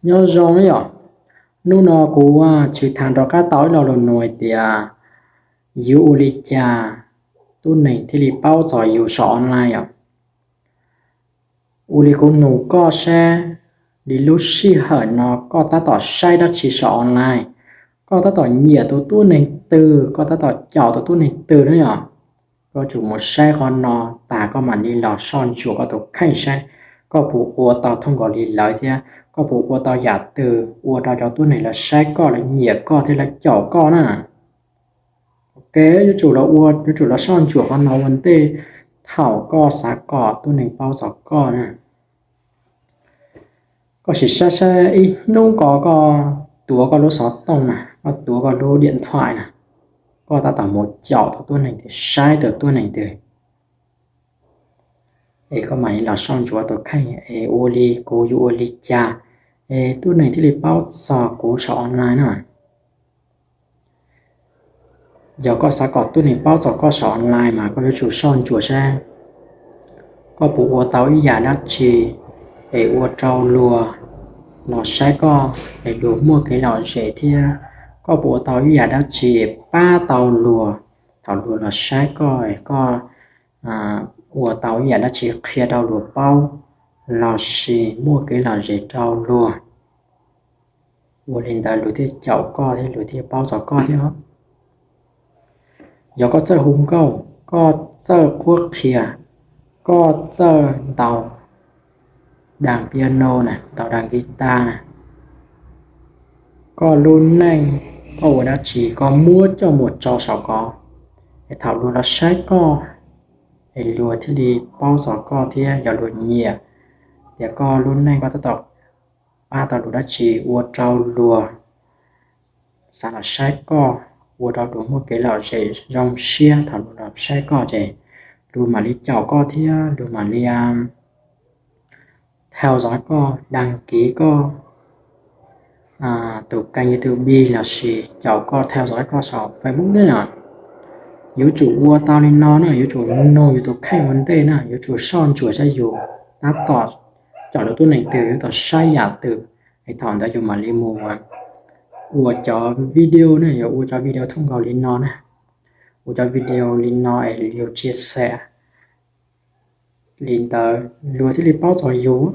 Nyob zoo yom, hnub no kuv tsis tham rov qab tau ib lo lus nug hais tias yuav ua li cas tub neeg thiaj li paub txog yus saum online yom. Ua li kuv nug koj saib, li lub sij hawm no koj tab tom saib dab tsi saum online? Koj tab tom nyiam tus tub neeg twg, koj tab tom caum tus tub neeg twg na yom? Koj tsum mus saib qhov no tas koj mam li los soj ntsuam koj tus kheej saib koj puas ua tau thooj nkaus li lawv thiab koj puas ua tau yam twg ua rau cov tub neeg lawv saib koj, lawv nyiam koj thiab lawv caum koj na. Ok, yuav tsum los ua, yuav tsum los soj ntsuam qhov no ua ntej thaum koj xav kom tub neeg paub txog koj na. Koj sim saib saib ib hnub ko koj tuav koj lub xov tooj na, koj tuav koj lub diam nthuam na, koj tab tom mus caum tus tub neeg twg, saib tus tub neeg twg, es koj mam li los soj ntsuam tus kheej es ua li kuv yuav ua li cas es tub neeg thiaj li paub txog kuv saum online na. Yog koj xav kom tub neeg paub txog koj saum online mas koj yuav tsum soj ntsuam saib koj puas ua tau ib yam dab tsi es ua rau luag los saib koj es luag muaj kev lom zem thiab koj puas ua tau ib yam dab tsi pab tau luag thaum luag los saib koj es koj ua tau ib yam dab tsi qhia rau luag paub lossis muaj kev lom zem rau luag. Ua li ntawd luag thiaj caum koj thiab luag thiaj paub txog koj thiab. Yog koj txawj hu nkauj, koj txawj qhuab qhia, koj txawj ntaus dab piano na, ntaus dab guitar na, koj lub neej koj ua dab tsi koj muab coj mus tso saum ko, es thaum luag los saib koj es luag thiaj li paub txog koj thiab yog luag nyiam tias koj lub neej koj tab tom pab tau luag dab tsi ua rau luag xav los saib koj, ua rau luag muaj kev lom zem zoo siab thaum luag los saib koj ces luag mam li caum koj thiab luag mam li thau zov koj, dag kiv koj tus kênh YouTube lossis caum koj, thau zov koj saum Facebook na. Yuav tsum ua tau li no na, yuav tsum nug yus tus kheej ua ntej na, yuav tsum soj ntsuam saib yus tab tom caum tus tub neeg twg, yuav tom saib yam twg, es thaum ntawd yus mam li mus ua cov video na, yuav ua cov video thooj nkaus li no na, ua cov video li no es yus tsia xam li ntawd luag thiaj li paub txog yus.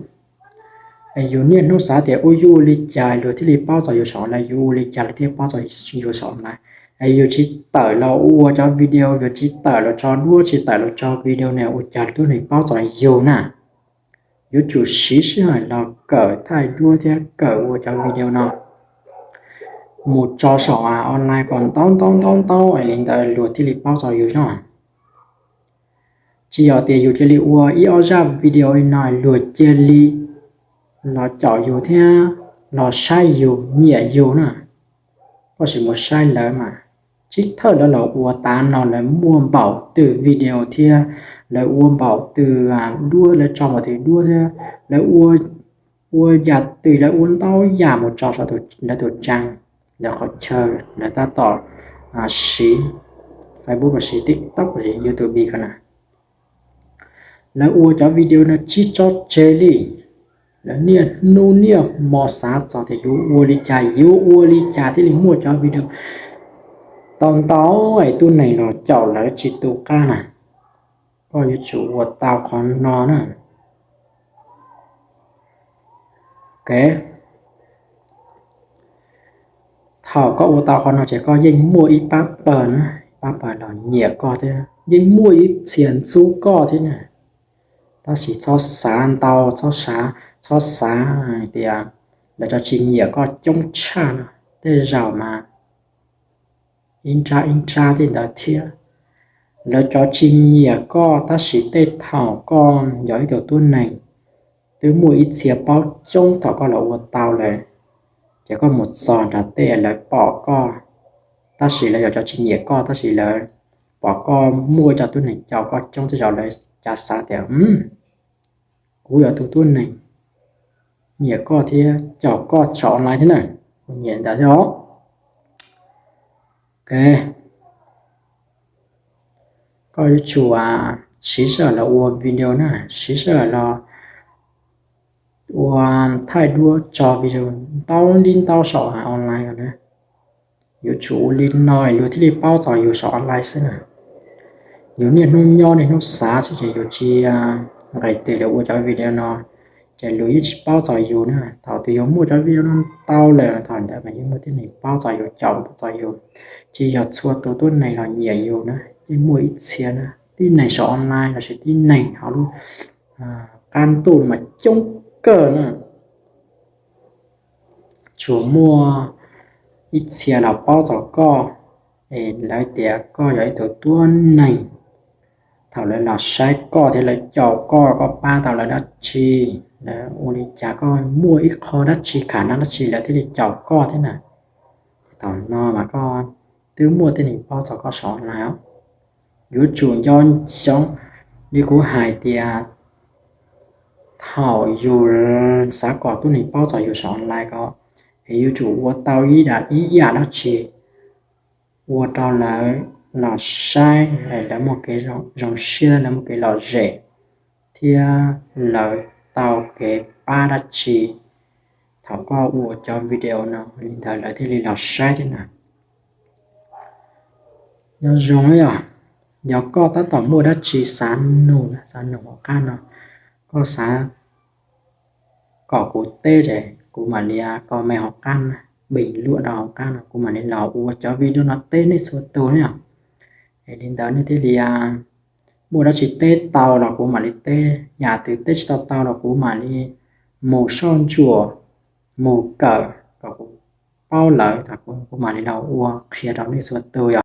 Es yus niaj hnub xav tias ua yuav ua li cas luag thiaj li paub txog yus saum online, yuav ua li cas luag thiaj paub txog yus saum online. Es yus tsis tawm los ua cov video, yus tsis tawm los tso duab, tsis tawm los tso video ne ua cas tub neeg paub txog yus na. Yuav tsum siv sij hawm los kawm thaij duab thiab kawm ua cov video no mus tso saum online kom ntau ntau ntau ntau es li ntawd luag thiaj li paub txog yus no. Tsis yog tias yus cia li ua ib ob zaj video li no luag cia li los caum yus thiab los saib yus, nyiam yus na. Koj sim mus saib lawv mas, tsis thawj lawv los ua tas no lawv muaj npaum twg video thiab lawv ua npaum twg duab, lawv tso npaum twg duab thiab lawv ua yam twg, lawv ua ntau yam mus tso saum lawv tus tsab, lawv qhov chaw, lawv tab tom siv Facebook los siv TikTok los siv YouTube ko na. Lawv ua cov video no tsis tso tseg li. Lawv niaj hnub niaj hmo xav txog tias yuav ua li cas, yuav ua li cas thiaj li muaj cov video tau ntau es tub neeg los caum lawv tsis tu qab na. Koj yuav tsum ua tau qhov no na. Ok, thaum koj ua tau qhov no ces koj yeej muaj ib pab pawg na, ib pab pawg los nyiam koj thiab yeej muaj ib txhia ntxub koj thiab na. Tab sis txhob xav ntau, txhob xav, txhob xav hais tias lawv cov tsis nyiam koj coob tshaj no. Tej zaum mas ib nrab ib nrab tej ntawd thiab. Lawv cov tsis nyiam koj tab sis tej thaum koj yog ib tug tub neeg twb muaj ib txhia paub coob thaum koj los ua tau lawm, ces koj mus txog nram tej lawv pom koj, tab sis lawv yog cov tsis nyiam koj tab sis lawv pom koj muaj cov tub neeg caum koj coob, tej zaum lawv cav xav tias kuv yog tus tub neeg nyiam koj thiab caum koj saum online thiab na, kuv nyiam ntawd thiab os. Ok, koj yuav tsum siv sij hawm los ua video na, siv sij hawm los ua thaij duab tso video ntau li ntau saum online no na. Yuav tsum ua li no luag thiaj li paub txog yus saum online xwb na. Yus niaj hnub nyob niaj hnub xav xwb ces yus tsis nqis tes los ua cov video no, ces luag yeej tsis paub txog yus na. Thaum twg yus muaj cov video no ntau lawm, thaum ntawd mas yeej muaj tib neeg paub txog yus, caum txog yus. Tsis yog txhua tus tuab neeg los nyiam yus na, yeej muaj ib txhia na, tib neeg saum online los sis tib neeg hauv lub qab ntuj mas coob kawg na. Tsuas muaj ib txhia los paub txog koj, es lawv tias koj yog ib tug tuab neeg. Thaum lawv los saib koj thiab lawv caum koj, koj pab tau lawv dab tsi, lawv ua li cas, koj muaj ib qho dab tsi, khả năng dab tsi lawv thiaj li caum koj thiab na. Thaum no mas koj twb muaj tib neeg paub txog koj saum online. Yuav tsum nco ntsoov li kuv hais tias thaum yus xav kom tuab neeg paub txog yus saum online ko, es yuav tsum ua tau ib yam dab tsi ua rau lawv los saib, lawv muaj kev zoo siab, lawv muaj kev lom zem, thiab lawv tau kev pab dab tsi thaum koj ua cov video no, li ntawd lawv thiaj li los saib thiab na. Nyob zoo yog, yog koj tab tom muaj dab tsi xav nug, xav nug hauv qab no, koj xav kom kuv teb ces kuv mam li comment hauv qab, bình luận rau hauv qab no, kuv mam li los ua cov video no teb nej txhua tus na yom. Es li ntawd nej thiaj li muaj dab tsi teb tau los kuv mam li teb, yam twg teb tsis tau tau los kuv mam li mus soj ntsuam, mus kawm kom kuv paub lawm, kuv mam li los ua qhia rau nej txhua tus.